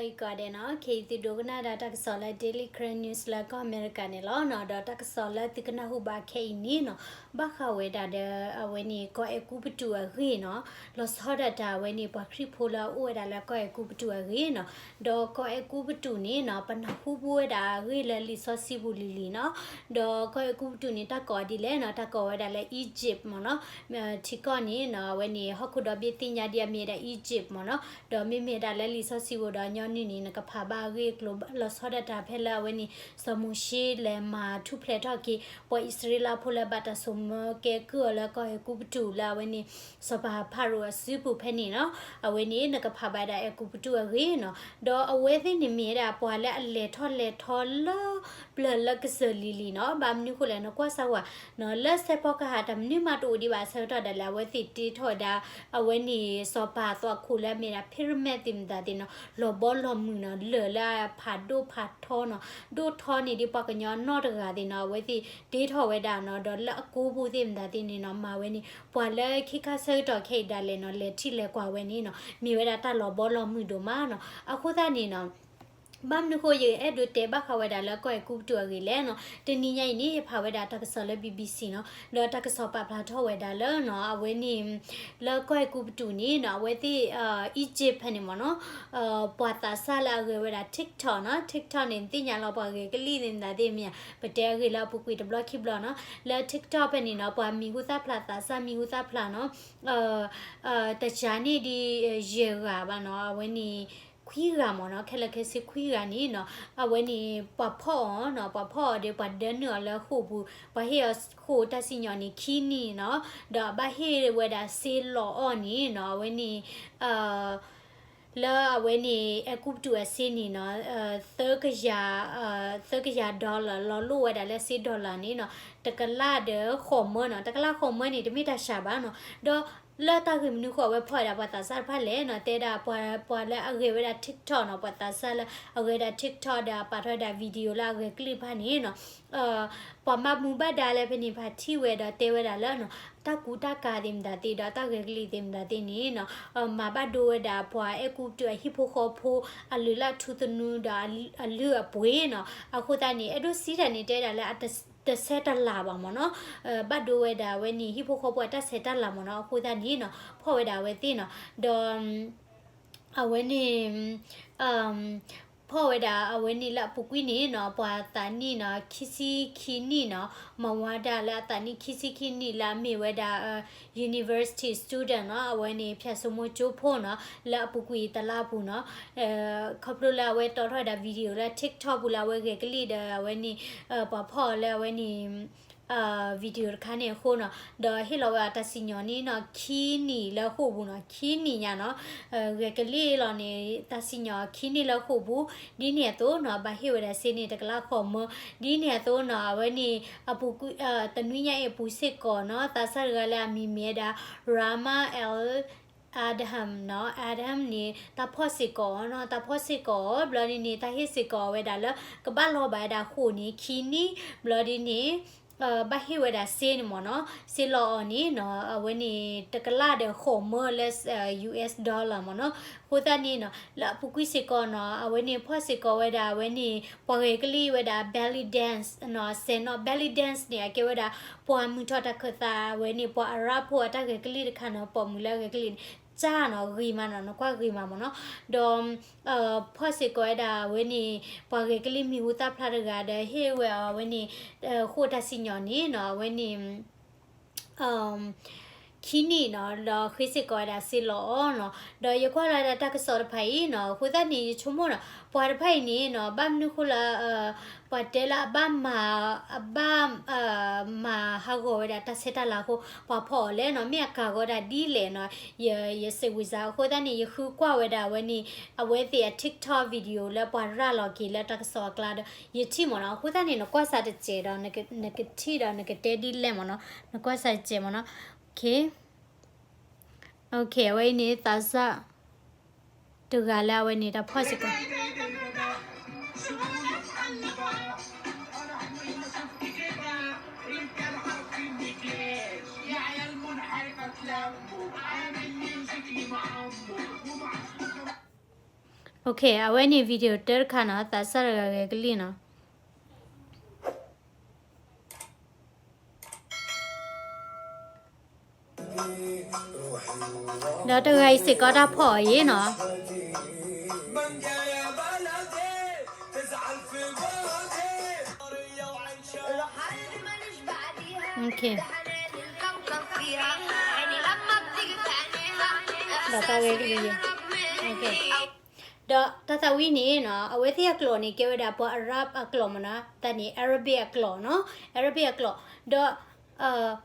အံၤကီးဒဲးနီၤ ခဲအံၤသုဒိကနၣ်ဒၣ်တၢ်ကစီၣ်လၢ Daily Karen News လၢကီၢ်အမဲရကၤန့ၣ်လီၤနီၤ. ဒီးတၢ်ကစီၣ်လၢသုကနၢ်ဟူဘၣ်ခဲအံၤန့ၣ်နီၤ ဘၣ်ဃးဝဲဒၣ်ဒီး အဝဲန့ၣ် ကီၢ်အဲၤကူပတူးအဂ့ၢ်နီၤ, လီၤဆီဒၣ်တၢ်အဝဲန့ၣ် ပှၤခရံာ်ဖိလၢအအိၣ်ဝဲဒၣ်လၢကီၢ်အဲၤကူပတူးအဂ့ၢ်နီၤ. ဒီးကီၢ်အဲၤကူပတူးန့ၣ်နီၤ ပနၢ်ဟူဘူးဝဲဒၣ်အဂ့ၢ်လၢလံာ်စီဆှံပူၤလံၤလံၤနီၤ. ဒီးကီၢ်အဲၤကူပတူးန့ၣ် တၢ်ကိးဒ်လဲၣ်နီၤ, တၢ်ကိးဝဲဒၣ်လၢ Egypt မ့ၢ်နီၤ. ထံကီၢ်န့ၣ်နီၤ အဝဲန့ၣ် ဟီၣ်ခိၣ်ဒီဘ့ၣ်သ့ၣ်ညါဒ်အမ့ၢ်ဝဲဒၣ် Egypt မ့ၢ်နီၤ. ဒီးမ့မ့ၢ်ဒၣ်လၢလံာ်စီဆှံပူၤဒီးညီနုၢ်န့ၣ် နကဖးဘၣ်အဂ့ၢ်အကျိၤ လီၤဆီဒၣ်တၢ်ဖဲလၢအဝဲန့ၣ် စီၤမိၤၡ့လဲၤမၤထူၣ်ဖျဲးထီၣ်က့ၤ ပှၤအံၣ်စရ့လးဖိလၢဘၣ်တၢ်စိာ်မၢကဲကုၢ်အီၤလၢကီၢ်အဲၤကူပတူး လၢအဝဲန့ၣ် စီၤပၤဖၤရိၤအစုပူၤဖဲန့ၣ်နီၤ. အဝဲန့ၣ် နကဖးဘၣ်ဒၣ်အဲၤကူပတူးအဂ့ၢ်နီၤ. ဒီးအဝဲသ့ၣ်န့ၣ်မ့ၢ်ဝဲဒၣ် ပှၤလၢအလဲၤထီၣ်လဲၤထီလၢပျၢၤလၢကစၢၢ်လံၤလံၤနီၤ. ဘၣ်မနုၤဃိလဲၣ် နကွၢ်စၢ်ဝဲနီၤ, လၢစဲးဖီကဟၣ်တၢ်မနုၤမးတအိၣ်ဒံးဘၣ်အဆၢကတီၢ်ဒၣ်လဲာ် အဝဲသ့ၣ်တ့ထီၣ်ဝဲဒၣ် အဝဲန့ၣ် စီၤပၤအသွၣ်ခိၣ်လၢအမ့ၢ်ဒၣ် pyramid သ့ၣ်မတၤသ့ၣ်နီၤ, လီၤဘီလီၤမုၢ်နီၤ, လၢာ်လၢအဖးဒိၣ်ဖးထီနီၤ, ဒိၣ်ထီန့ၢ်ဒံးပှၤကညီနီတဂၤသ့ၣ်နီၤ. အဝဲသ့ၣ်တ့ထီၣ်ဝဲဒၣ်နီၤ, ဒီးလၢအကိးပူၤသ့ၣ်မတၤသ့ၣ်န့ၣ်နီၤ မၤဝဲန့ၣ် ပှၤလၢခ့ခါဆၢကတီၢ်ခဲအံၤဒၣ်လဲာ်နီၤ လဲၤထံၣ်လဲၤကွၢ်ဝဲန့ၣ်နီၤ မ့ၢ်ဝဲဒၣ်တၢ်လီၤဘီလီၤမုၢ်ဒိၣ်မးနီၤ. အဃိသတးန့ၣ်နီၤ ဘၣ်မနုၤဃိ ယအဲၣ်ဒိးတဲဘၣ်ဃးဝဲဒၣ်လၢကီၢ်အဲၤကူပတူးအဂ့ၢ်လဲၣ်နီၤ. တနံၤညါအံၤန့ၣ် ယဖးဝဲဒၣ်တၢ်ကစီၣ်လၢ BBC နီၤ, ဒီးတၢ်ကစီၣ်ပာ်ဖျါထီၣ်ဝဲဒၣ်လၢနီၤ အဝဲန့ၣ် လၢကီၢ်အဲၤကူပတူးန့ၣ်နီၤ အဝဲသ့ၣ် Egypt ဖဲန့ၣ်မ့ၢ်နီၤ ပှၤသးစၢ်လၢအဂဲၤဝဲဒၣ် TikTok နီၤ, TikTok န့ၣ် နသ့ၣ်ညါလီၤ ပှၤဂဲၤကလံၣ်သ့ၣ်မတၤသ့ၣ်မ့ၢ်ဧါ, ပတဲအဂ့ၢ်လၢအပူၤကွံာ်တဘျီခံဘျီနီၤ. လၢ TikTok ဖဲန့ၣ်နီၤ ပှၤမံၤဟူသၣ်ဖျါ သးစၢ်မံၤဟူသၣ်ဖျါနီၤ တစှၤန့ၢ်ဒံး ယဲၢ်ဂၤဘၣ်နီၤ, အဝဲန့ၣ် ခွံဂၤမ့ၢ်နီၤ, ခဲလၢာ်ခဲဆ့ခွံဂၤန့ၣ်နီၤ အဝဲန့ၣ် ပှၤဖီၣ်အီၤနီၤ, ပှၤဖီၣ်အီၤဒီးပှၤဒၢနုာ်အီၤလၢဃိာ်ပူၤ, ပှၤဟ့ၣ်အီၤဃိာ်တၢ်စံၣ်ညီၣ်န့ၣ် ခံနံၣ်နီၤ, ဒီးအဘၣ်ဟ့ၣ်ဝဲဒၣ်စ့လီၤအီၣ်န့ၣ်နီၤ, အဝဲန့ၣ် လၢအဝဲန့ၣ် အဲၤကူပတူးအစ့န့ၣ်နီၤ, သၢကယၤ သၢကယၤ dollar လီၤလိၣ်ဝဲဒၣ်လၢစ့ dollar န့ၣ်နီၤ, တကလးဒီးဃိးမၢနီၤ, တကလးဃိးမၢန့ၣ် တမ့ၢ်တၢ်စှၤဘၣ်နီၤ, ဒီးလၢတၢ်ဂ့ၢ်မနုၤဃိအဝဲဖီၣ်ဝဲဒၣ်ပှၤသးစၢ်တဖၣ်လဲၣ်နီၤ, တဲဒၣ်ပှၤ ပှၤလၢအဂဲၤဝဲဒၣ် TikTok နီၤ, ပှၤသးစၢ်လၢအဂဲၤဒၣ် TikTok ဒီးအပာ်ထီၣ်ဝဲဒၣ် video လၢအဂဲၤကလံၣ်တဖၣ်န့ၣ်နီၤ ပှၤမၤမူဘၣ်ဒါလၢဖဲန့ၣ် ဖးထံၣ်ဝဲဒီးတဲဝဲဒၣ်လၢနီၤ, တၢ်ကူတၢ်ကၤသ့ၣ်မတၤသ့ၣ်ဒီးတၢ်ဂဲၤကလံၣ်သ့ၣ်မတၤသ့ၣ်န့ၣ်နီၤ, မၤဘၣ်ဒိဝဲဒၣ်ပှၤအဲၤကူပတူးအဟံၣ်ဖိဃီဖိအလုၢ်လၢအထူသနူဒီးအလုၢ်အပှ့ၤနီၤ, အဃိသတးန့ၣ် အဲၣ်ဒိးစံးတၢ်န့ၣ်တဲဒၣ်လၢအတဆဲးတလးဘၣ်မ့ၢ်နီၤ, ဘၣ်ဒိဝဲဒၣ်အဝဲန့ၣ် ဟံၣ်ဖိဃီဖိအတၢ်ဆဲးတၢ်လၤမ့ၢ်နီၤ, အဃိသတးန့ၣ်နီၤ ဖီၣ်ဝဲဒၣ်အဝဲသ့ၣ်နီၤ, ဒီး အဝဲန့ၣ် ဖီၣ်ဝဲဒၣ်အဝဲန့ၣ်လၢအပူၤကွံာ်န့ၣ်နီၤ, ပှၤသးနံၣ်နီၤ ခံဆံခံနံၣ်နီၤ, မၤဝါဒၣ်လၢအသးနံၣ်ခံဆံခံနံၣ်လၢအမ့ၢ်ဝဲဒၣ် university student နီၤ, အဝဲန့ၣ် ဖၠၣ်စိမိၤကၠိဖိနီၤ, လၢအပူၤကွံာ်တလါအပူၤနီၤ, ခီဖျိလၢအဝဲတီထီၣ်ဝဲဒၣ် video လၢ TikTok ပူၤလၢအဝဲဂဲၤကလံၣ်ဒီးအဝဲန့ၣ် ပှၤဖီၣ်အီၤလၢအဝဲန့ၣ် video တခါန့ၣ်အဃိနီၤ, ဒီးဟ့ၣ်လီၤဝဲအတၢ်စံၣ်ညီၣ်န့ၣ်နီၤ, ခံနံၣ်လၢဃိာ်ပူၤနီၤ, ခံနံၣ်ညါနီၤ, ဂဲၤကလံၣ်လီၤန့ၣ် တၢ်စံၣ်ညီၣ်ခံနံၣ်လၢဃိာ်ပူၤ, ဒ်န့ၣ်အသိးနီၤ ဘၣ်ဟ့ၣ်ဝဲဒၣ်စ့န့ၣ် တကလးဃိးမၢ, ဒ်န့ၣ်အသိးနီၤ အဝဲန့ၣ် အပူၤကွံာ် တနွံညါအံၤအပူၤစ့ၢ်ကီးနီၤ, သးစၢ်တဂၤလၢအမံၤမ့ၢ်ဝဲဒၣ် Rama Al Adham နီၤ, Adham န့ၣ် တၢ်ဖီၣ်စ့ၢ်ကီးနီၤ, တၢ်ဖီၣ်စ့ၢ်ကီး ဘျီဒ်န့ၣ် တၢ်ဟ့ၣ်စ့ၢ်ကီးဝဲဒၣ်လၢ ကဘၣ်လီၤဘၣ်ဝဲဒၣ်ဃိာ်န့ၣ် ခံနံၣ်, ဘျီဒ်န့ၣ် ဘၣ်ဟ့ၣ်ဝဲဒၣ်စ့န့ၣ်မ့ၢ်နီၤ, စ့လီၤအီၤန့ၣ်နီၤ, အဝဲန့ၣ် တကလးဒီးဃိးမၢလၢ US dollar မ့ၢ်နီၤ, အဃိသတးန့ၣ်နီၤ, လၢအပူၤကွံာ်စ့ၢ်ကီးနီၤ, အဝဲန့ၣ်ဖီၣ်စ့ၢ်ကီးဝဲဒၣ် အဝဲန့ၣ် ပှၤဂဲၤကလံၣ်ဝဲဒၣ် belly dance နီၤ, စဲးနီၤ, belly dance န့ၣ် အကဲဝဲဒၣ် ပှၤမုၢ်ထီၣ်တၢ်ခၢၣ်သး အဝဲန့ၣ် ပှၤအရၣ်ဖိအတၢ်ဂဲၤကလံၣ်တခါနီၤ, ပိာ်မုၣ်လၢအဂဲၤကလံၣ်န့ၣ် ကၢ်နီၤ, ဂ့ၤမးနီၤ, နကွၢ်ဂ့ၤမးမ့ၢ်နီၤ, ဒီး ဖီၣ်စ့ၢ်ကီးဝဲဒၣ် အဝဲန့ၣ် ပှၤဂဲၤကလံၣ်မံၤဟူသၣ်ဖျါတဂၤဒီး ဟ့ၣ်ဝဲအီၤ အဝဲန့ၣ် ဃိာ်တၢ်စံၣ်ညီၣ်န့ၣ်နီၤ, အဝဲန့ၣ် ခံနံၣ်နီၤ, ဒီးဃ့စ့ၢ်ကီးဝဲဒၣ်စ့လီၤအီၤနီၤ, ဒီးယကွၢ်လီၤဒၣ်တၢ်ကစီၣ်တဖၣ်အံၤနီၤ, အဃိသတးန့ၣ် ယဆိကမိၣ်နီၤ, ပှၤတဖၣ်အံၤန့ၣ်နီၤ, ဘၣ်မနုၤဃိလၢ ပှၤတဲလၢအဘၣ်မၤ အဘၣ် မၤဟးဂီၤဝဲဒၣ်တၢ်ဆဲးတၢ်လၤအဃိ ပှၤဖီၣ်အီၤလဲၣ်နီၤ, မ့ၢ်အကၤဂီၤဒၣ်ဒ်လဲၣ်နီၤ, ယ ယစိတ်ဝင်စား အဃိသတးန့ၣ် ယဃုကွၢ်ဝဲဒၣ်အဝဲန့ၣ် အဝဲသ့ၣ်အ TikTok video လၢပှၤရၤလီၤက့ၤလၢတၢ်ကစီၣ်အကျါဒီး ယထံၣ်မ့ၢ်နီၤ, အဃိသတးန့ၣ် နကွၢ်စၢ်တစဲးဒီး နကထံၣ်ဒီးနကတဲဒ်လဲၣ်မ့ၢ်နီၤ, နကွၢ်စၢ်တစဲးမ့ၢ်နီၤ, အဝဲအံၤန့ၣ် သးစၢ် တဂၤလၢအဝဲန့ၣ် တၢ်ဖီၣ်စ့ၢ်ကီး အဝဲန့ၣ် video တၢ်တခါနီၤ, သးစၢ်တဂၤဂဲၤကလံၣ်နီၤ. ဒီးတဂၤအံၤစ့ၢ်ကီးတၢ်ဖီၣ်အီၤယံၤနီၤ. ဒီးတၢ်သးဝံၣ်န့ၣ်နီၤ, အဝဲသ့ၣ်အကျိာ်န့ၣ် ကဲဝဲဒၣ်ပှၤ Arab အကျိာ်မ့ၢ်နီၤ, တၢ်န့ၣ် Arabic အကျိာ်နီၤ, Arabic အကျိာ်. ဒီး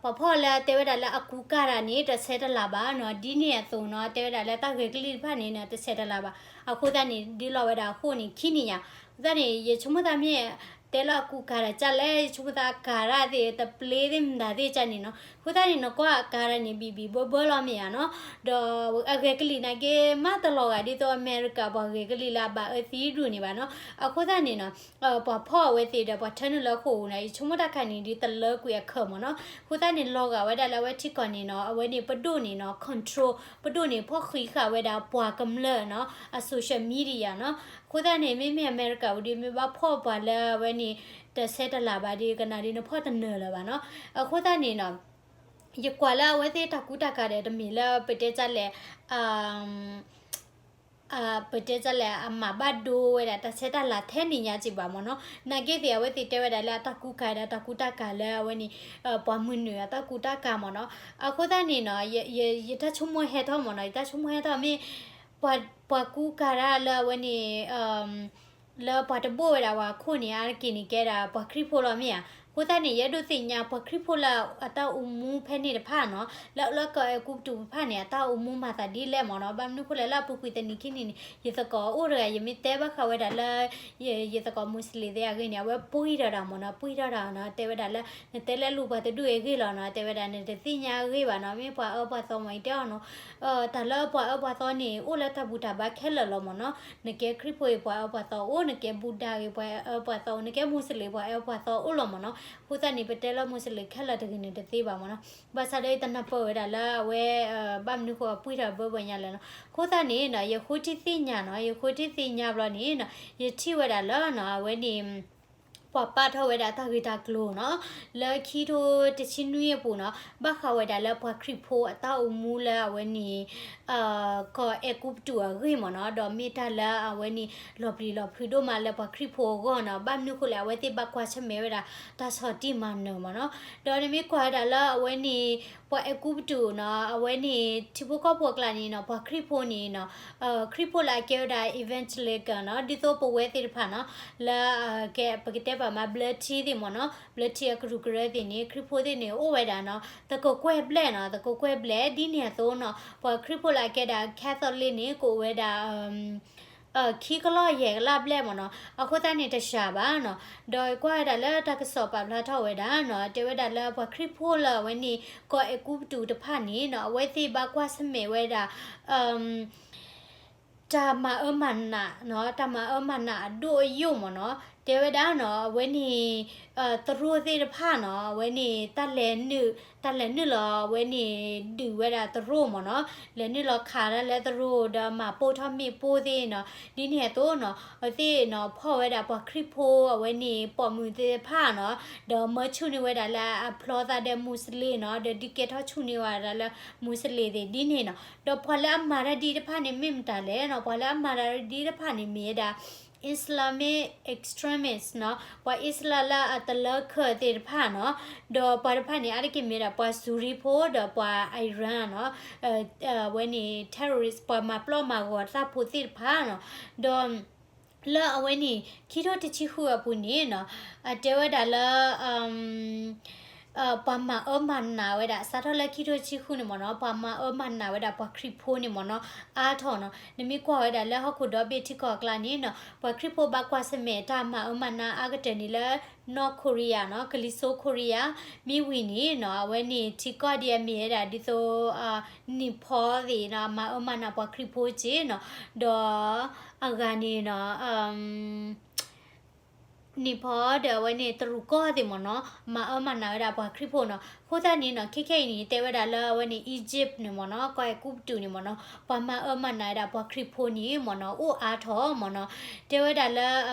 ပှၤဖီၣ်လၢအတဲဝဲဒၣ်လၢအကူကၤတၢ်န့ၣ် တဆဲးတလးဘၣ်နီၤ, ဒ်န့ၣ်အသိးနီၤ, တဲဝဲဒၣ်လၢတၢ်ဂဲၤကလံၣ်တဖၣ်န့ၣ်နီၤ တဆဲးတလးဘၣ်. အဃိသတးန့ၣ် ဒုးလီၤဝဲဒၣ်အဃိန့ၣ် ခံနံၣ်ညါ. အဃိသတးန့ၣ် ယဆိကမိၣ်သးမ့ၢ်တဲလၢအကူကၤတၢ်ကလဲၣ်, ယဆိကမိၣ်သးကၤတၢ်သ့ၣ် တပျ့သ့ၣ်မတၤသ့ၣ်ကန့ၣ်နီၤ. အဃိသတးန့ၣ် နကွၢ်အကၤတၢ်န့ၣ် ဘံၣ်ဘံၣ်ဘၢဘၢလီၤမ့ၢ်ဧါနီၤ. ဒီးအဂဲၤကလံၣ်နာ်က့ မးတလီၤဂာ်ဒ်သိး အမဲရကၤပှၤဂဲၤကလံၣ်လၢအဘၣ်အၢသံဒူၣ်န့ၣ်ဘၣ်နီၤ. အဃိသတးန့ၣ်နီၤ ပှၤဖီၣ်အဝဲသ့ၣ်ဒီးပှၤထၢနုာ်လၢအဃိာ်ပူၤန့ၣ် ယဆိကမိၣ်တၢ်ခါန့ၣ် ဒ်တလၢကွံာ်အခၢးမ့ၢ်နီၤ. အဃိသတးန့ၣ် လီၤဂာ်ဝဲဒၣ်လၢအဝဲထံကီၢ်န့ၣ်နီၤ, အဝဲန့ၣ်ပဒိၣ်န့ၣ်နီၤ control, ပဒိၣ်န့ၣ်ဖီၣ်ဃံးဃာ်ဝဲဒၣ်ပှၤကမျၢၢ်နီၤ, အ social media နီၤ. အဃိသတးန့ၣ် မ့မ့ၢ်အမဲရကၤပူၤဒီး မ့ၢ်ဘၣ်ဖီၣ်ပှၤလၢအဝဲန့ၣ် တဆဲးတလးဘၣ်ဒီး ကနၣ်ဒီးနဖီၣ်တနၢၤလၢၤဘၣ်နီၤ. အဃိသတးန့ၣ်နီၤ ယကွၢ်လၢအဝဲသ့ၣ်တၢ်ကူတၢ်ကၤဒီး တမ့ၢ်လၢပတဲတၢ်လဲၣ် ပတဲတၢ်လဲၣ် အမၤဘၣ်ဒိဝဲဒၣ်တၢ်ဆဲးတၢ်လၤထဲန့ၣ်ညါက့ဘၣ်မ့ၢ်နီၤ. နာ်က့သ့ၣ် အဝဲသ့ၣ်တဲဝဲဒၣ်လၢအတၢ်ကူကၤဒီးတၢ်ကူတၢ်ကၤလၢအဝဲန့ၣ် ပှၤမုၢ်နုာ်အတၢ်ကူတၢ်ကၤမ့ၢ်နီၤ. အဃိသတးန့ၣ်နီၤ ယတၢ်ဆိကမိၣ်ဟဲထီၣ်မ့ၢ်နီၤ, ယတၢ်ဆိကမိၣ်ဟဲထီၣ်မ့ၢ် ပှၤကူကၤတၢ်လၢအဝဲန့ၣ် လၢပှၤတဘိၣ်ဝဲဒၣ်ပှၤခိၣ်န့ၣ် အါတက့ၢ်န့ၣ် ကဲဒၣ်ပှၤခရံာ်ဖိလီၤမ့ၢ်ဧါ. အဃိသတးန့ၣ် ယအဲၣ်ဒိးသ့ၣ်ညါပှၤခရံာ်ဖိလၢအတၢ်အိၣ်မူဖဲန့ၣ်တဖၣ်နီၤ, လၢအလီၢ်ကီၢ်အဲၤကူပတူးတဖၣ်န့ၣ် အတၢ်အိၣ်မူမၤသးဒ်လဲၣ်မ့ၢ်နီၤ. ဘၣ်မနုၤအဃိလဲၣ် လၢအပူၤကွံာ်တနံၤခံနံၤန့ၣ် ယသကိးအိၣ်တဂၤ ယမ့ၢ်တဲဘၣ်ဃးဝဲဒၣ်လၢ ယသကိးမူစလ့ၣ်သ့ၣ်အဂ့ၢ်န့ၣ် အဝဲပှံၢ်ထီၣ်တၢ်မ့ၢ်နီၤ, ပှံၢ်ထီၣ်တၢ်နီၤ, တဲဝဲဒၣ်လၢ နတဲလၢလူၤပှၤတဒူၣ်အဂ့ၢ်လီၤနီၤ, တဲဝဲဒၣ်နတသ့ၣ်ညါအဂ့ၢ်ဘၣ်နီၤ, မ့ၢ်ပှၤအၢပှၤသီမ့ၢ်အံၤတဲအီၤနီၤ တၢ်လၢပှၤအၢပှၤသီန့ၣ် အိၣ်လၢတၢ်ဘူၣ်တၢ်ဘါခဲလၢာ်လီၤမ့ၢ်နီၤ. နကဲခရံာ်ဖိအံၤ ပှၤအၢပှၤသီအိၣ်, နကဲဘူဒၤဂ့ၤ ပှၤအၢပှၤသီအိၣ်, နကဲမူစလ့ၣ် ပှၤအၢပှၤသီအိၣ်လီၤမ့ၢ်နီၤ. အဃိသတးန့ၣ် ပတဲလၢမူစလ့ၣ်ခဲလၢာ်တဂ့ၤန့ၣ်တသ့ဘၣ်မ့ၢ်နီၤ. ဘၣ်ဆၣ်ဒီးယတနၢ်ပၢၢ်ဝဲဒၣ်လၢအဝဲ ဘၣ်မနုၤဃိအပှံၢ်ထီၣ်ဘၢဘၢညါလဲၣ်နီၤ. အဃိသတးန့ၣ်နီၤ ယဃိထံသ့ၣ်ညါနီၤ, ယဃိထံသ့ၣ်ညါဘျီန့ၣ်နီၤ ယထံၣ်ဝဲဒၣ်လၢနီၤ အဝဲန့ၣ် ပှၤပာ်ထီၣ်ဝဲဒၣ်တၢ်ဂ့ၢ်တၢ်ကျိၤနီၤ လၢခံထိတဆံနွံအပူၤနီၤ ဘၣ်ဃးဝဲဒၣ်လၢပှၤခရံာ်ဖိအတၢ်အိၣ်မူလၢအဝဲန့ၣ် ကီၢ်အဲၤကူပတူးအဂ့ၢ်မ့ၢ်နီၤ. ဒီးမ့ၢ်တၢ်လၢအဝဲန့ၣ် လီၤပျံၤလီၤဖုးဒိၣ်မးလၢပှၤခရံာ်ဖိအဂီၢ်နီၤ. ဘၣ်မနုၤဃိလဲၣ် အဝဲသ့ၣ်ဘၣ်ကွၢ်ဆၢၣ်မဲာ်ဝဲဒၣ်တၢ်ဆီၣ်တံၢ်မၤနၢၤမ့ၢ်နီၤ. ဒီးနမ့ၢ်ကွၢ်ဝဲဒၣ်လၢအဝဲန့ၣ် ပှၤအဲၤကူပတူးနီၤ အဝဲန့ၣ် ထံဖိကီၢ်ဖိအကျါန့ၣ်နီၤ ပှၤခရံာ်ဖိန့ၣ်နီၤ ခရံာ်ဖိလၢအကဲဝဲဒၣ် evangelical နီၤ ဒ်သိးပဝဲသ့ၣ်တဖၣ်နီၤ လၢ ကဲ ပကတဲပာ်မး ဘျၢထံသ့ၣ်မ့ၢ်နီၤ ဘျၢထံအကရူၢ်ကရၢသ့ၣ်န့ၣ် ခရံာ်ဖိသ့ၣ်န့ၣ် အိၣ်ဝဲဒၣ်နီၤ သကိးကွဲၢ်ဘျဲၣ်နီၤ သကိးကွဲၢ်ဘျဲၣ် ဒ်န့ၣ်အသိးနီၤ ပှၤခရံာ်ဖိလၢအကဲဒၣ် Catholic န့ၣ် ကအိၣ်ဝဲဒၣ် ခံကလီၢ်ယဲၢ်ကလးဘျဲၣ်မ့ၢ်နီၤ. အဃိသတးန့ၣ်တစှၤဘၣ်နီၤ. ဒီးကွၢ်ဝဲဒၣ်လၢတၢ်ကစီၣ်ပာ်ဖျါထီၣ်ဝဲဒၣ်နီၤ တဲဝဲဒၣ်လၢပှၤခရံာ်ဖိလၢအဝဲန့ၣ် ကီၢ်အဲၤကူပတူးတဖၣ်န့ၣ်နီၤ အဝဲသ့ၣ်ဘၣ်ကွၢ်ဆၢၣ်မဲာ်ဝဲဒၣ် တၢ်မၤအၢမၤနးနီၤ တၢ်မၤအၢမၤနးအဒိၣ်အယိာ်မ့ၢ်နီၤ. တဲဝဲဒၣ်နီၤ အဝဲန့ၣ် သရိာ်သ့ၣ်တဖၣ်နီၤ အဝဲန့ၣ် တၢ်လဲၤနုာ် တၢ်လဲၤနုာ်လီၤ အဝဲန့ၣ် ဒုးဝဲဒၣ်သရိာ်မ့ၢ်နီၤ လဲၤနုာ်လီၤခးတၢ်လၢသရိာ် ဒီးမၤပိၢ်ထီၣ်မ့ၣ်ပိၢ်သ့ၣ်နီၤ ဒ်န့ၣ်အသိးနီၤ အဝဲသ့ၣ်နီၤ ဖီၣ်ဝဲဒၣ်ပှၤခရံာ်ဖိ အဝဲန့ၣ် ပိာ်မုၣ်သ့ၣ်တဖၣ်နီၤ ဒီးမၢဆူၣ်န့ၢ်ဝဲဒၣ်လၢအဖျီသးဒီးမူစလ့ၣ်နီၤ ဒီးဒုးကဲထီၣ်ဆူၣ်န့ၢ်ဝဲဒၣ်လၢမူစလ့ၣ်သ့ၣ်ဒ်န့ၣ်နီၤ. ဒီးပှၤလၢအမၤတၢ်ဒ်တဖၣ်န့ၣ် မ့ၢ်မတၤလဲၣ်နီၤ ပှၤလၢအမၤတၢ်ဒ်တဖၣ်န့ၣ် မ့ၢ်ဝဲဒၣ် Islamic extremist နီၤ ပှၤအံၣ်စလၣ်လၢအတလၢခၢၣ်သ့ၣ်တဖၣ်နီၤ ဒီးပှၤတဖၣ်န့ၣ် အါတက့ၢ်မ့ၢ်ဝဲဒၣ်ပှၤစူၤရံဖိ ဒီးပှၤ Iran နီၤ အဝဲန့ၣ် terrorist ပှၤမၤပျီမၤဂီၤသးဖိသ့ၣ်တဖၣ်နီၤ ဒီး လၢအဝဲန့ၣ် ခံထိတဆံဃုအပူၤန့ၣ်နီၤ အတဲဝဲဒၣ်လၢ ပှၤမၤအၢမၤနးဝဲဒၣ် စးထီၣ်လၢခံထိတဆံဃုန့ၣ်မ့ၢ်နီၤ ပှၤမၤအၢမၤနးဝဲဒၣ်ပှၤခရံာ်ဖိန့ၣ်မ့ၢ်နီၤ အါထီၣ်နီၤ နမ့ၢ်ကွၢ်ဝဲဒၣ်လၢဟီၣ်ခိၣ်ဒီဘ့ၣ်ထံကီၢ်အကျါန့ၣ်နီၤ ပှၤခရံာ်ဖိဘၣ်ကွၢ်ဆၢၣ်မဲာ်တၢ်မၤအၢမၤနးအါကတၢၢ်န့ၣ်လၢ နီၢ်ခိရံယါနီၤ ကလံၤစိခိရံယါ မ့ၢ်ဝံၤန့ၣ်နီၤ အဝဲန့ၣ်ထံကီၢ်ဒ်အမ့ၢ်ဝဲဒၣ်ဒ်သိး နံၤဖီသ့ၣ်နီၤ မၤအၢမၤနးပှၤခရံာ်ဖိက့နီၤ ဒီးအဂၤန့ၣ်နီၤ ပ န့ၣ်ဖီဒီးအဝဲန့ၣ်တရူးကီၢ်သ့ၣ်မ့ၢ်နီၤ မၤအၢမၤနးဝဲဒၣ်ပှၤခရံာ်ဖိနီၤ. အဃိသတးန့ၣ်နီၤ ခဲခဲအံၤန့ၣ် တဲဝဲဒၣ်လၢအဝဲန့ၣ် Egypt န့ၣ်မ့ၢ်နီၤ ကီၢ်အဲၤကူပတူးန့ၣ်မ့ၢ်နီၤ ပှၤမၤအၢမၤနးဝဲဒၣ်ပှၤခရံာ်ဖိန့ၣ်မ့ၢ်နီၤ အိၣ်အါထီၣ်မ့ၢ်နီၤ. တဲဝဲဒၣ်လၢ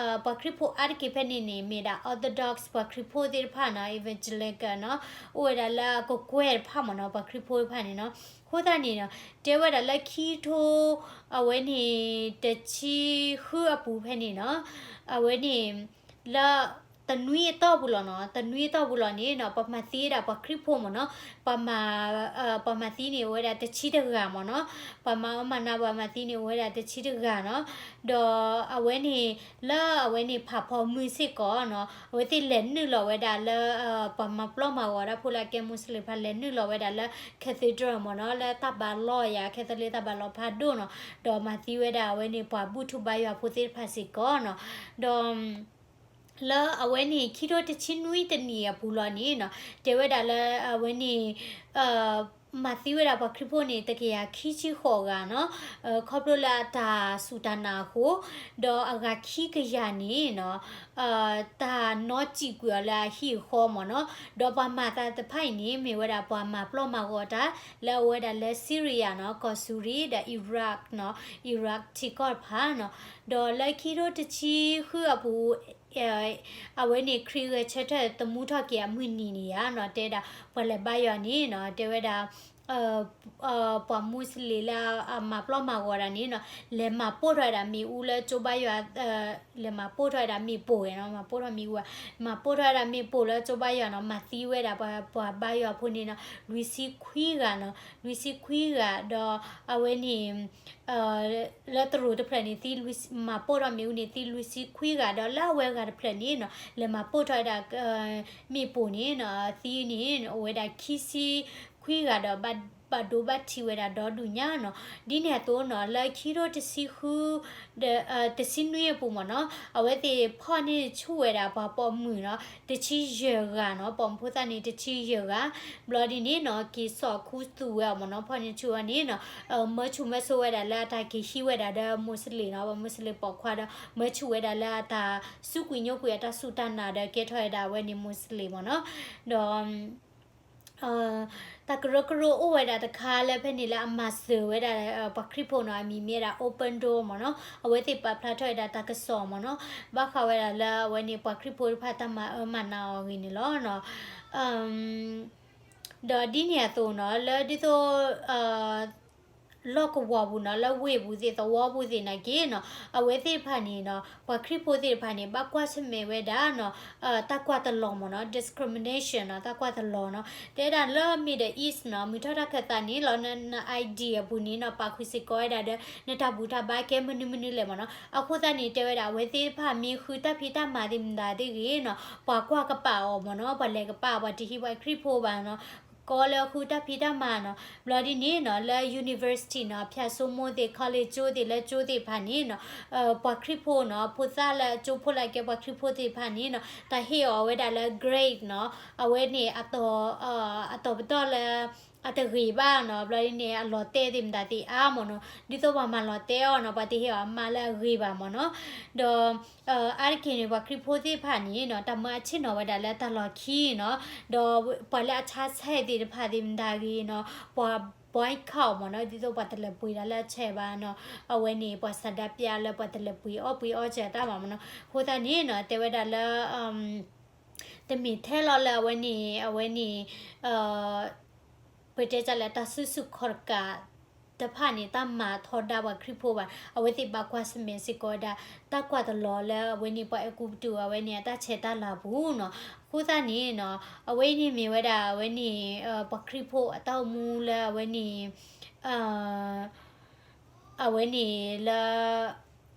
ပှၤခရံာ်ဖိအါတက့ၢ်ဖဲန့ၣ်န့ၣ် မ့ၢ်ဒၣ် Orthodox ပှၤခရံာ်ဖိသ့ၣ်တဖၣ်နီၤ Evangelical နီၤ အိၣ်ဝဲဒၣ်လၢအကကွဲၢ်တဖၣ်မ့ၢ်နီၤ ပှၤခရံာ်ဖိတဖၣ်န့ၣ်နီၤ. အဃိသတးန့ၣ်နီၤ တဲဝဲဒၣ်လၢခံထိ အဝဲန့ၣ် တဆံဃုအပူၤဖဲန့ၣ်နီၤ အဝဲန့ၣ် လၢ တနွံအတီၢ်ပူၤလီၤနီၤ တနွံအတီၢ်ပူၤလီၤန့ၣ်နီၤ ပှၤမၤသံဝဲဒၣ်ပှၤခရံာ်ဖိမ့ၢ်နီၤ ပှၤမၤ ပှၤမၤသံန့ၣ်အိၣ်ဝဲဒၣ်တဆံတဂၤမ့ၢ်နီၤ ပှၤမၤအၢမၤနးပှၤမၤသံန့ၣ်အိၣ်ဝဲဒၣ်တဆံတဂၤနီၤ. ဒီးအဝဲန့ၣ် လၢအဝဲန့ၣ်ဖးဖီမုၢ်စ့ၢ်ကီးနီၤ အဝဲသ့ၣ်လဲၤနုာ်လီၤဝဲဒၣ်လၢ ပှၤမၤပျီမၤဂီၤတၢ်ဖိလၢအကဲ Muslim တဖၣ် လဲၤနုာ်လီၤဝဲဒၣ်လၢ cathedral မ့ၢ်နီၤ လၢတၢ်ဘါလီၢ်ယၤ Catholic တၢ်ဘါလီၢ်ဖးဒိၣ်နီၤ ဒီးမၤသံဝဲဒၣ်အဝဲန့ၣ်ပှၤဘူၣ်ထူဘါယွၤဖိသ့ၣ်တဖၣ်စ့ၢ်ကီးနီၤ. ဒီး လၢအဝဲန့ၣ် ခံထိတဆံနွံတနံၣ်အပူၤလီၤန့ၣ်နီၤ တဲဝဲဒၣ်လၢအဝဲန့ၣ် မၤသံဝဲဒၣ်ပှၤခရံာ်ဖိန့ၣ် တကယၤခံဆံဃိးဂၤနီၤ ခီဖျိလၢအတၢ်စူၢ်တၢ်နာ်အဃိ ဒီးအဂၤခံကယၤန့ၣ်နီၤ တၢ်နီစံၣ်ကွံာ်အီၤလၢအဟံၣ်အဃီမ့ၢ်နီၤ. ဒီးပှၤမၤသးတဖၣ်အံၤန့ၣ် မ့ၢ်ဝဲဒၣ်ပှၤမၤပျီမၤဂီၤတၢ် လၢအဝဲဒၣ်လၢ Syria နီၤ ကီၢ်စူၤရံ ဒီး Iraq နီၤ Iraq ထံကီၢ်တဖၣ်နီၤ. ဒီးလၢခံထိတဆံဃုအပူၤ အဝဲန့ၣ်ခရံာ်ဂဲၤဆၢထၢၣ်သမူထီၣ်က့ၤအမုၢ်နံၤန့ၣ်ဧါနီၤ တဲဒၣ် ပှၤလဲၤဘါယွၤန့ၣ်နီၤ တဲဝဲဒၣ် ပှၤ Muslim လၢအမၤပျီမၤဂီၤဒၣ်န့ၣ်နီၤ လဲၤမၤပိၢ်ထီၣ်ဝဲဒၣ်မ့ၣ်အူလၢကၠိဘါယွၤ လဲၤမၤပိၢ်ထီၣ်ဝဲဒၣ်မ့ၣ်ပိၢ်နီၤ မၤပိၢ်ထီၣ်မ့ၣ်အူ မၤပိၢ်ထီၣ်ဝဲဒၣ်မ့ၣ်ပိၢ်လၢကၠိဘါယွၤနီၤ မၤသံဝဲဒၣ်ပှၤဘါယွၤဖိန့ၣ်နီၤ လွံၢ်ဆံခွံဂၤနီၤ လွံၢ်ဆံခွံဂၤ ဒီးအဝဲန့ၣ် လၢတရူးတဖျၢၣ်န့ၣ် သံလွံၢ်ဆံ မၤပိၢ်ထီၣ်မ့ၣ်အူန့ၣ် သံလွံၢ်ဆံခွံဂၤ ဒီးလၢအဝဲဂၤတဖျၢၣ်န့ၣ်နီၤ လဲၤမၤပိၢ်ထီၣ်ဝဲဒၣ် မ့ၣ်ပိၢ်န့ၣ်နီၤ သံန့ၣ် အိၣ်ဝဲဒၣ်ခံဆံခွံဂၤဒီး ဘၣ်ဒိဘၣ်ထံးဝဲဒၣ်ဒီဒူၣ်ညါနီၤ. ဒ်န့ၣ်အသိးနီၤ လၢခံထိတဆံဃု တဆံနွံအပူၤမ့ၢ်နီၤ အဝဲသ့ၣ်ဖီၣ်န့ၢ်ဆူၣ်ဝဲဒၣ်ပှၤပိာ်မုၣ်နီၤ တဆံယဲၢ်ဂၤနီၤ ပိာ်မုၣ်ဖိသၣ်န့ၣ် တဆံယဲၢ်ဂၤ ဘျီဒ်န့ၣ်နီၤ က့ၤစိာ်ခူသူၣ်ဝဲအီၤမ့ၢ်နီၤ ဖီၣ်န့ၢ်ဆူၣ်ဝဲန့ၣ်နီၤ မၢဆူၣ်မၢစိဝဲဒၣ်လၢအတၢ်က့ၤဟံးဝဲဒၣ်ဒီး Muslim နီၤ ပှၤ Muslim ပိာ်ခွါဒီး မၢဆူၣ်ဝဲဒၣ်လၢအတၢ်စူးကွံာ်ညိကွံာ်အတၢ်စူၢ်တၢ်နာ်ဒီးကဲထီၣ်ဝဲဒၣ်အဝဲန့ၣ် Muslim မ့ၢ်နီၤ ဒီး တၢ်ကရၢကရိအိၣ်ဝဲဒၣ်တခါလၢဖဲန့ၣ်လၢအမၤစၢၤဝဲဒၣ် ပှၤခရံာ်ဖိနီၤ အမံၤမ့ၢ်ဝဲဒၣ် Open Door မ့ၢ်နီၤ အဝဲသ့ၣ်ပာ်ဖျါထီၣ်ဝဲဒၣ်တၢ်ကစီၣ်မ့ၢ်နီၤ ဘၣ်ဃးဝဲဒၣ်လၢအဝဲန့ၣ် ပှၤခရံာ်ဖိတဖၣ်တၢ်မၤအၢမၤနးအီၤအဂ့ၢ်န့ၣ်လီၤ. ဒီးဒ်န့ၣ်အသိးနီၤ လၢဒ်သိး လီၢ်ကဝီၤပူၤနီၤ လၢဝ့ၢ်ပူၤသ့ၣ် သဝီပူၤသ့ၣ်နာ်က့နီၤ အဝဲသ့ၣ်တဖၣ်န့ၣ်နီၤ ပှၤခရံာ်ဖိသ့ၣ်တဖၣ်န့ၣ် ဘၣ်ကွၢ်ဆၢၣ်မဲာ်ဝဲဒၣ်နီၤ တၢ်ကွၢ်တလီၤမ့ၢ်နီၤ discrimination နီၤ တၢ်ကွၢ်တလီၤနီၤ တဲဒၣ်လၢ Middle East နီၤ မုၢ်ထီၣ်တၢ်ခၢၣ်သးန့ၣ်လီၤ န န ID အပူၤန့ၣ်နီၤ ပာ်ဃုာ်စ့ၢ်ကီးဝဲဒၣ်ဒီး နတၢ်ဘူၣ်တၢ်ဘါကဲမနုၤမနုၤလဲၣ်မ့ၢ်နီၤ အဃိသတးန့ၣ် တဲဝဲဒၣ် အဝဲသ့ၣ်တဖၣ်မ့ၢ်ဃုတၢ်ဖံးတၢ်မၤသ့ၣ်မတၤသ့ၣ်ဂ့ၤနီၤ ပှၤကွၢ်ကပာ်အီၤမ့ၢ်နီၤ ပှၤလဲၤကပာ် ပှၤတဟ့ၣ်ပှၤခရံာ်ဖိဘၣ်နီၤ ကီလၢဃုတၢ်ဖံးတၢ်မၤနီၤ ဘျီဒ်န့ၣ်နီၤ လၢ university နီၤ ဖၠၣ်စိမိၢ်သ့ၣ် college ကၠိသ့ၣ် လၢကၠိသ့ၣ်တဖၣ်န့ၣ်နီၤ ပှၤခရံာ်ဖိနီၤ ဖိသၣ်လၢကၠိဖိလၢအကဲပှၤခရံာ်ဖိသ့ၣ်တဖၣ်န့ၣ်နီၤ တၢ်ဟ့ၣ်အီၤဝဲဒၣ်လၢ grade နီၤ အဝဲန့ၣ် အတီၤပတီၢ်လၢ အတဂ့ၤဘၣ်နီၤ ဘျီဒ်န့ၣ် အလီၤတဲာ်သ့ၣ်မတၤသ့ၣ်အါမ့ၢ်နီၤ ဒ်သိးပှၤမၤလီၤတဲာ်အီၤနီၤ ပှၤတဟ့ၣ်အီၤအမးလၢအဂ့ၤဘၣ်မ့ၢ်နီၤ ဒီး အါတက့ၢ်န့ၣ် ပှၤခရံာ်ဖိသ့ၣ်တဖၣ်န့ၣ်နီၤ တၢ်မၢအဆ့ၣ်နီၤဝဲဒၣ်လၢတၢ်လီၢ်ခံနီၤ ဒီးပှၤလၢအဆါဆဲးသ့ၣ်တဖၣ်သ့ၣ်မတၤဂ့ၤနီၤ ပှၤ boycott မ့ၢ်နီၤ ဒ်သိးပှၤတလဲၤပှ့ၤဒၣ်လၢအဆဲးဘၣ်နီၤ အဝဲန့ၣ် ပှၤဆန္ဒပြလၢပှၤတလဲၤပှ့ၤအီၣ်ပှ့ၤအီၣ်စၢၤတၢ်ဘၣ်မ့ၢ်နီၤ အဃိသတးန့ၣ်နီၤ တဲဝဲဒၣ်လၢ တမ့ၢ်ထဲလီၤလၢအဝဲန့ၣ် အဝဲန့ၣ် ပတဲတၢ်လၢတၢ်စုဆူၣ်ခီၣ်တကးတဖၣ်န့ၣ် တၢ်မၤထီဒါပှၤခရံာ်ဖိဘၣ်. အဝဲသ့ၣ်ဘၣ်ကွၢ်ဆၢၣ်မဲာ်စ့ၢ်ကီးဝဲဒၣ် တၢ်ကွၢ်တလီၤလၢအဝဲန့ၣ် ပှၤအဲၤကူပတူးအဝဲန့ၣ် အတၢ်ဆဲးတၢ်လၤပူၤနီၤ. အဃိသတးန့ၣ်နီၤ အဝဲအံၤန့ၣ်မ့ၢ်ဝဲဒၣ် အဝဲန့ၣ် ပှၤခရံာ်ဖိအတၢ်အိၣ်မူလၢအဝဲန့ၣ် အဝဲန့ၣ်လၢ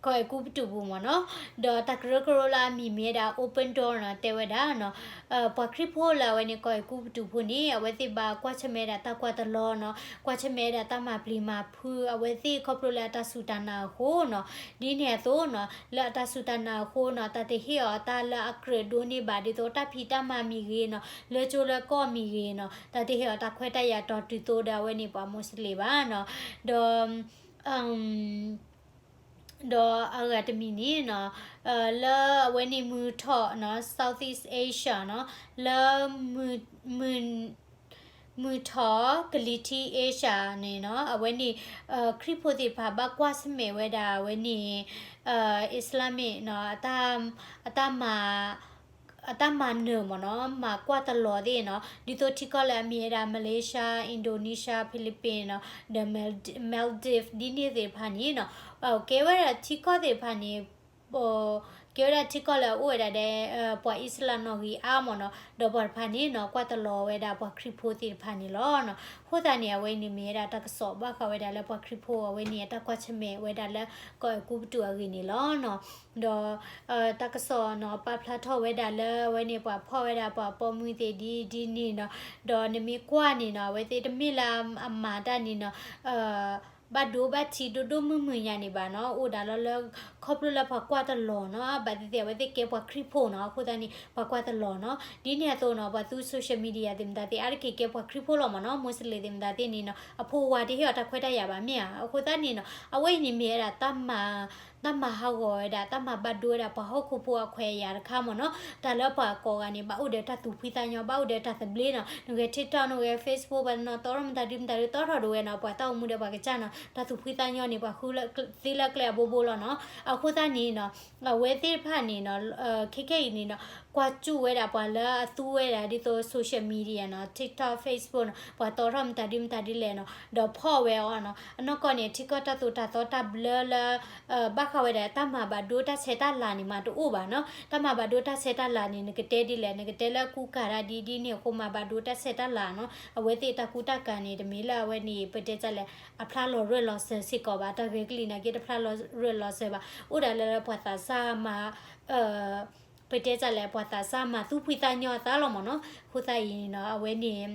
ကီၢ်အဲၤကူပတူးပူၤမ့ၢ်နီၤ, ဒီးတၢ်ကရၢကရိလၢအမံၤမ့ၢ်ဝဲဒၣ် Open Door နီၤ တဲဝဲဒၣ်နီၤ, ပှၤခရံာ်ဖိလၢအဝဲန့ၣ် ကီၢ်အဲၤကူပတူးဖိန့ၣ် အဝဲသ့ၣ်ဘၣ်ကွၢ်ဆၢၣ်မဲာ်ဝဲဒၣ်တၢ်ကွၢ်တလီၤနီၤ, ကွၢ်ဆၢၣ်မဲာ်ဝဲဒၣ်တၢ်မၤပျံၤမၤဖုး အဝဲသ့ၣ်ခီဖျိလၢအတၢ်စူၢ်တၢ်နာ်အဃိနီၤ, ဒ်န့ၣ်အသိးနီၤ လၢအတၢ်စူၢ်တၢ်နာ်အဃိနီၤ တၢ်တဟ့ၣ်အီၤတၢ်လၢအကြၢးဒိးန့ၢ်ဘၣ် ဒ်သိးတၢ်ဖံးတၢ်မၤမ့ၢ်ဂ့ၤနီၤ, လၢကၠိလၢကီၢ်မ့ၢ်ဂ့ၤနီၤ တၢ်တဟ့ၣ်အီၤတၢ်ခွဲးတၢ်ယာ်တီၤတုၤသိးဒီးအဝဲန့ၣ် ပှၤမိၢ်စလ့ၣ်ဘၣ်နီၤ, ဒီး အ ဒီးအဂၤတမံၤန့ၣ်နီၤ, လၢအဝဲန့ၣ်မုၢ်ထီၣ်နီၤ Southeast Asia နီၤ, လၢ မုၢ်ထီၣ်ကလံၤထံး Asia န့ၣ်နီၤ, အဝဲန့ၣ် ခရံာ်ဖိသ့ၣ်တဖၣ်ဘၣ်ကွၢ်ဆၢၣ်မဲာ်ဝဲဒၣ်အဝဲန့ၣ် Islamic နီၤ, အတၢ်မၤ အတၢ်မၤနၢၤမ့ၢ်နီၤ, မၤကွၢ်တလီၤသ့ၣ်နီၤ, ဒ်သိးထံကီၢ်လၢအမ့ၢ်ဝဲဒၣ် Malaysia, Indonesia, Philippines နီၤ, ဒီး Maldives ဒ်န့ၣ်သ့ၣ်တဖၣ်န့ၣ်နီၤ, ကဲဝဲဒၣ်ထံကီၢ်သ့ၣ်တဖၣ်န့ၣ် ကဲဝဲဒၣ်ထံကီၢ်လၢအအိၣ်ဝဲဒၣ်ဒီး ပှၤအံၣ်စရ့လးနီၣ်ဂံၢ်အါမ့ၢ်နီၤ, ဒီးပှၤတဖၣ်န့ၣ်နီၤ ကွၢ်တလီၤဝဲဒၣ်ပှၤခရံာ်ဖိသ့ၣ်တဖၣ်န့ၣ်လီၤနီၤ. အဃိသတးန့ၣ် အဝဲအံၤန့ၣ်မ့ၢ်ဝဲဒၣ်တၢ်ကစီၣ်ဘၣ်ဃးဝဲဒၣ်လၢပှၤခရံာ်ဖိအဝဲန့ၣ် အတၢ်ကွၢ်ဆၢၣ်မဲာ်ဝဲဒၣ်လၢကီၢ်အဲၤကူပတူးအဂ့ၢ်န့ၣ်လီၤနီၤ. ဒီး တၢ်ကစီၣ်နီၤ ပာ်ဖျါထီၣ်ဝဲဒၣ်လၢအဝဲန့ၣ် ပှၤဖီၣ်ဝဲဒၣ်ပှၤပိာ်မုၣ်သ့ၣ်ဒ်ဒ်န့ၣ်နီၤ, ဒီးနမ့ၢ်ကွၢ်န့ၣ်နီၤ အဝဲသ့ၣ်တမ့ၢ်လၢအမၤတၢ်န့ၣ်နီၤ ဘၣ်ဒိဘၣ်ထံးဒိၣ်ဒိၣ်မုၢ်မုၢ်ညါန့ၣ်ဘၣ်နီၤ, အိၣ်ဒၣ်လီၤလၢ ခီဖျိလၢပှၤကွၢ်တလီၤနီၤ, ဘၣ်သ့ၣ်သ့ၣ် အဝဲသ့ၣ်ကဲပှၤခရံာ်ဖိနီၤ, အဃိသတးန့ၣ် ပှၤကွၢ်တလီၤနီၤ, ဒ်န့ၣ်အသိးနီၤ ပှၤသူ social media သ့ၣ်မတၤသ့ၣ် အါတက့ၢ်ကဲပှၤခရံာ်ဖိလီၤမ့ၢ်နီၤ, မူစလ့ၣ်သ့ၣ်မတၤသ့ၣ်န့ၣ်နီၤ အဖိဝၤတဟ့ၣ်အီၤတၢ်ခွဲးတၢ်ယာ်ဘၣ်မ့ၢ်ဧါ, အဃိသတးန့ၣ်နီၤ အဝဲအံၤန့ၣ်မ့ၢ်ဝဲဒၣ် တၢ်မၤဟးဂီၤဝဲဒၣ် တၢ်မၤဘၣ်ဒိဝဲဒၣ် ပှၤဟီၣ်ခိၣ်ဖိအခွဲးအယာ်တခါမ့ၢ်နီၤ, တၢ်လၢပှၤကိးဂၤန့ၣ် ဘၣ်အိၣ်ဒီးတၢ်သူၣ်ဖှံသးညီ ဘၣ်အိၣ်ဒီးတၢ်သဘျ့နီၤ, နဂဲၤ TikTok နဂဲၤ Facebook ဘၣ်နီၤ တီထီၣ်မတၤဒုမတၤဒု တီထီၣ်ဒိၣ်ဝဲနီၤ, ပှၤတၢ်အိၣ်မူဒီးပှၤကစၢ်နီၤ တၢ်သူၣ်ဖှံသးညီန့ၣ် ပှၤဃုသ့လၢကျဲအဘိဘိလီၤနီၤ, အဃိသတးန့ၣ်နီၤ အဝဲသ့ၣ်တဖၣ်န့ၣ်နီၤ ခဲခဲအံၤန့ၣ်နီၤ ကွၢ်စူၣ်ဝဲဒၣ်ပှၤလၢအသူဝဲဒၣ်ဒ်သိး social media နီၤ TikTok, Facebook နီၤ ပှၤတီထီၣ်မတၤဒုမတၤဒုလဲၣ်နီၤ, ဒီးဖီၣ်ဝဲအီၤနီၤ, အနီၢ်ကီၢ်န့ၣ် ထံကီၢ်တၢ်သိၣ်တၢ်သီတၢ်ဘျၢလၢ ဘၣ်ဃးဝဲဒၣ်တၢ်မၤဘၣ်ဒိတၢ်ဆဲးတၢ်လၤန့ၣ် မးတအိၣ်ဘၣ်နီၤ, တၢ်မၤဘၣ်ဒိတၢ်ဆဲးတၢ်လၤန့ၣ် နကတဲဒ်လဲၣ် နကတဲလၢကူကၤတၢ်ဒ်ဒ်န့ၣ်အဃိ မၤဘၣ်ဒိတၢ်ဆဲးတၢ်လၤနီၤ, အဝဲသ့ၣ်တၢ်ကူတၢ်ကၤန့ၣ် တမ့ၢ်လၢအဝဲန့ၣ် ပတဲတၢ်လဲၣ် အဖျါလီၤရၢၢ်လီၤစၢၤစ့ၢ်ကီးဘၣ်, တၢ်ဂဲၤကလံၣ်နာ်က့တဖျါလီၤရၢၢ်လီၤစၢၤဘၣ်, အိၣ်ဒၣ်လၢပှၤသးစၢ်မၤ ပတဲတၢ်လဲၣ် ပှၤသးစၢ်မၤသူၣ်ဖှံသးညီအသးလီၤမ့ၢ်နီၤ, အဃိသတးအံၤနီၤ အဝဲန့ၣ်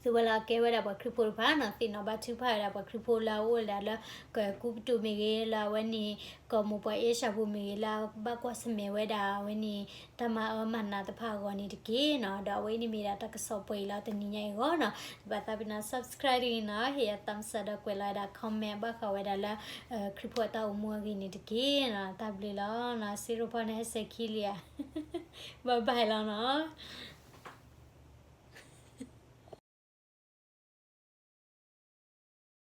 သုဝဲလၢကဲဝဲဒၣ်ပှၤခရံာ်ဖိတဖၣ်နီၤ သ့ၣ်နီၣ်ဘၣ်ထုကဖၣ်ဝဲဒၣ်ပှၤခရံာ်ဖိလၢအအိၣ်ဝဲဒၣ်လၢ ကကူပတူးမ့ၢ်ဂ့ၤ လၢအဝဲန့ၣ် ကီၢ်မိၢ်ပှၢ်အ့ရှၢၣ်ပူၤမ့ၢ်ဂ့ၤ လၢဘၣ်ကွၢ်ဆၢၣ်မဲာ်ဝဲဒၣ်အဝဲန့ၣ် တၢ်မၤအၢမၤနးတဖၣ်အဂီၢ်န့ၣ်တက့ၢ်နီၤ, ဒီးအဝဲအံၤန့ၣ်မ့ၢ်ဒၣ်တၢ်ကစီၣ်ပှဲၤအံၤလီၤတနံၤညါအံၤအဂီၢ်နီၤ, ဘၣ်သးပ့ၤနီၤ subscribe တဂ့ၤနီၤ, ဟ့ၣ်ယၤ thumbs up ဒီးကွဲးလီၤဝဲဒၣ် comment ဘၣ်ဃးဝဲဒၣ်လၢ ခရံာ်ဖိအတၢ်အိၣ်မူအဂ့ၢ်န့ၣ်တက့ၢ်နီၤ, တၢ်ဘျုးလီၤနီၤ, စ့ရိဖီန့ၣ်ဟဲစဲၤခံလံဧါ, bye bye လီၤနီၤ.